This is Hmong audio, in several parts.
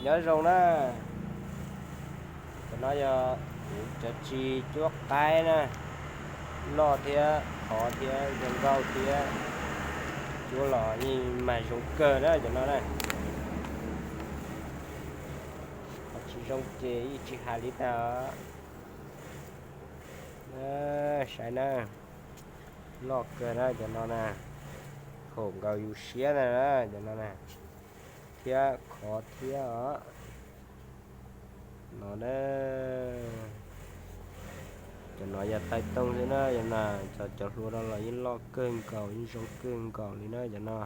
Nyob zoo na, cov no yog kuv cov tsis cuab qaib na, loj thiab khov thiab zoo nkauj thiab, cuab los yeej mag zoo kawg na cov no na. Qhov tsis zoo ces yeej tsis hais li ntag. Saib na, loj kawg na cov no na, haum nkaus yus siab na cov no na, thiab khov thiab os. No na, cov no yog tai tooj xwb na, yog na, cov, cov hlua no los yeej loj kawg nkaus, yeej zoo kawg nkaus li na cov no.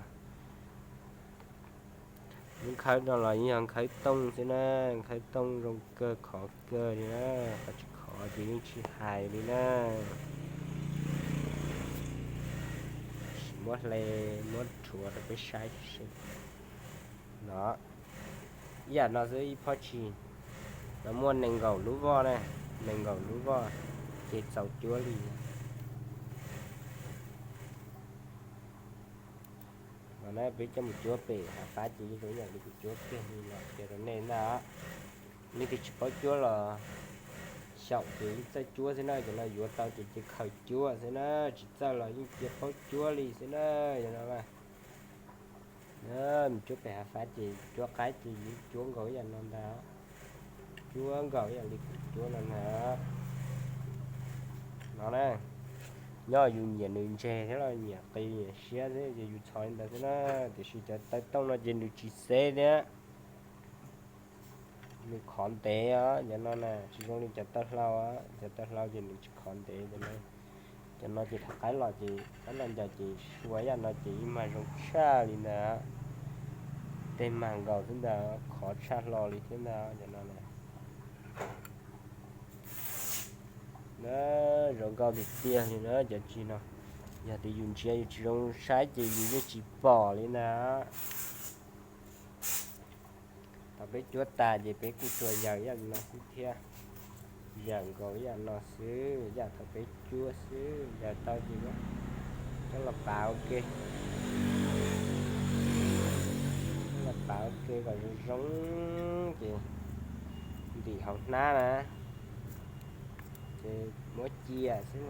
Lub nkhawb no los yeej yog nkhawb tooj xwb na, nkhawb tooj zoo kawg khov kawg li na, qhov tsis khov ces yeej tsis hais li na. Sim muab hle, muab rhuav rau peb saib seb. No, ib yam no xwb ib phab tsis, no muaj nees nkaum lub voj na, nees nkaum lub voj ces txaus cuab li. No na peb coj mus cuab pem hav fab ces yeej zoo ib yam li kuv cuab kiag li no qhia rau nej ntag. Leej twg tsis paub cuab los xyaum ces yeej txawj cuab xwb na, cov no yuav tau ces cia khaws cuab xwb na, tsis txawj los yeej cia paub cuab li xwb na. Yog no mus cuab pem hav fab ces cuab qaib ces yeej cuab nkaus ib yam no ntag, cuab nkaus ib yam li kuv cuab no na. No na, nyob yus nyiam nws ntseg thiab los nyiam qis nyiam siab xwb ces yus txhos li ntawd xwb na, tiam sis cov taw tooj no ces nws tsis xeb thiab. Nws khov ntev os, cov no na tsis zoo li cov taw hlau os, cov taw hlau ces nws tsis khov ntev. Cov no ces thaum qaib los ces qaib los ncaws ces sua ib yam no ces yeej mag zoo tshaj li ntawd, tej mag nkaus xwb ntag, khov tshaj hlo li thiab ntag cov no na. Na, zoo nkauj tiag tiag li na cov tsis no, yog tias yus ntsia yus tsis zoo saib ces yus yeej tsis pom li ntag. Thaum peb cuab tas ces peb kuj tsuas yaws ib yam no xwb thiab, yaws nkaus ib yam no xwb, yam thaum peb cuab xwb, yaws tau ces coj los pav ua ke, coj los pav ua ke kom zoo zoo ces ntim hauv hnab na, ces muab cia xwb na.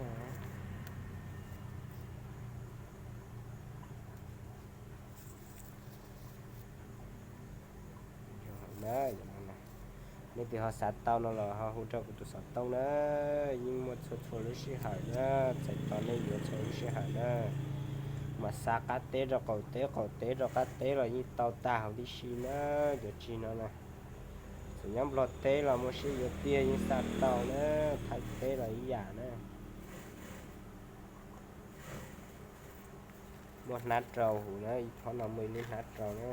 Nej twg ho xav tau no los ho hu rau kuv tus xov tooj na, yeej muaj txhua txhua lub sij hawm na, txhais tos nej yuav txhua lub sij hawm na. Mas xa qab teb rau qaum teb, qaum teb rau qab teb los yeej tau tag huv tib si na, cov tsis no na. Txawm nyob Nplog teb los muaj siab yuav tiag yeej xa tau na, Thaib teb los ib yam na. Muaj hnab rau huv na, ib thob no muaj ib lub hnab rau na.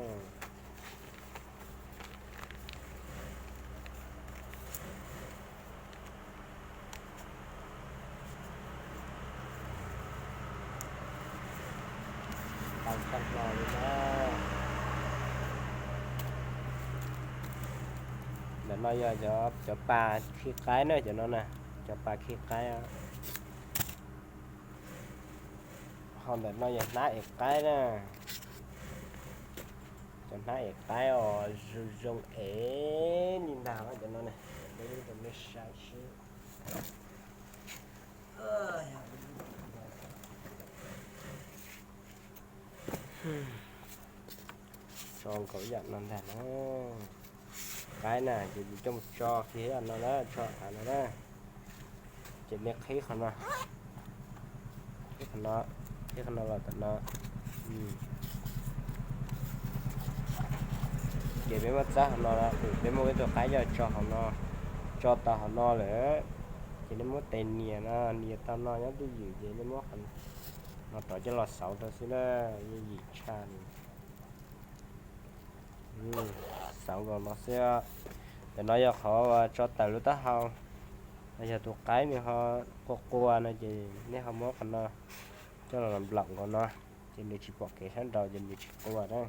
Tau tag nrho li na. Ntawm no yog cov pas khi qaib na, cov no na, cov pas khi qaib. Ho ntawm no yog hnab ev qaib na. Cov hnab ev qaib os, zoo zoo ev li ntag cov no na. Peb rau nej saib seb. Tso nkaus ib yam no ntag na. Qaib na ces yus coj mus tso kiag ib yam no na, tso av no na. Ces nej qhib qhov no, qhib qhov no, qhib qhov no los tom no. Ces peb muab txab qhov no, peb muab peb tus qaib coj tso hauv no, tso tau hauv no lawm, ces nej muab tes nias no, nias tau no nyob twj ywm ces nej muab qhov no rov coj los xauv rau xwb na, yeej yim tshaj li. Xauv nkaus no xwb. Ntawm no yog qhov uas tso tawm lub taub hau, yog tus qaib nws ho qua qua no ces nej ho muab qhov no coj los nplaum nkaus no, ces nws tsis pom kev sab nraud ces nws tsis qua na.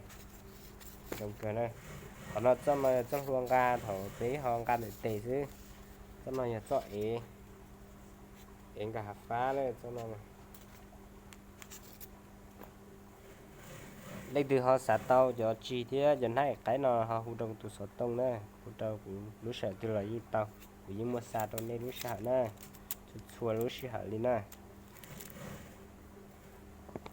Zoo kawg na. Qhov no txoj no yog txoj hlua nqa thaum peb ho nqa ntawm tes xwb. Txoj no yog txoj ev, ev nqa hav fab na txoj no. Leej twg ho xav tau cov tsig thiab cov hnab qaib no ho hu rau kuv tus xov tooj na, hu rau kuv lub sij hawm twg los yeej tau, kuv yeej muaj xa rau nej lub sij hawm na, txhua txhua lub sij hawm li na.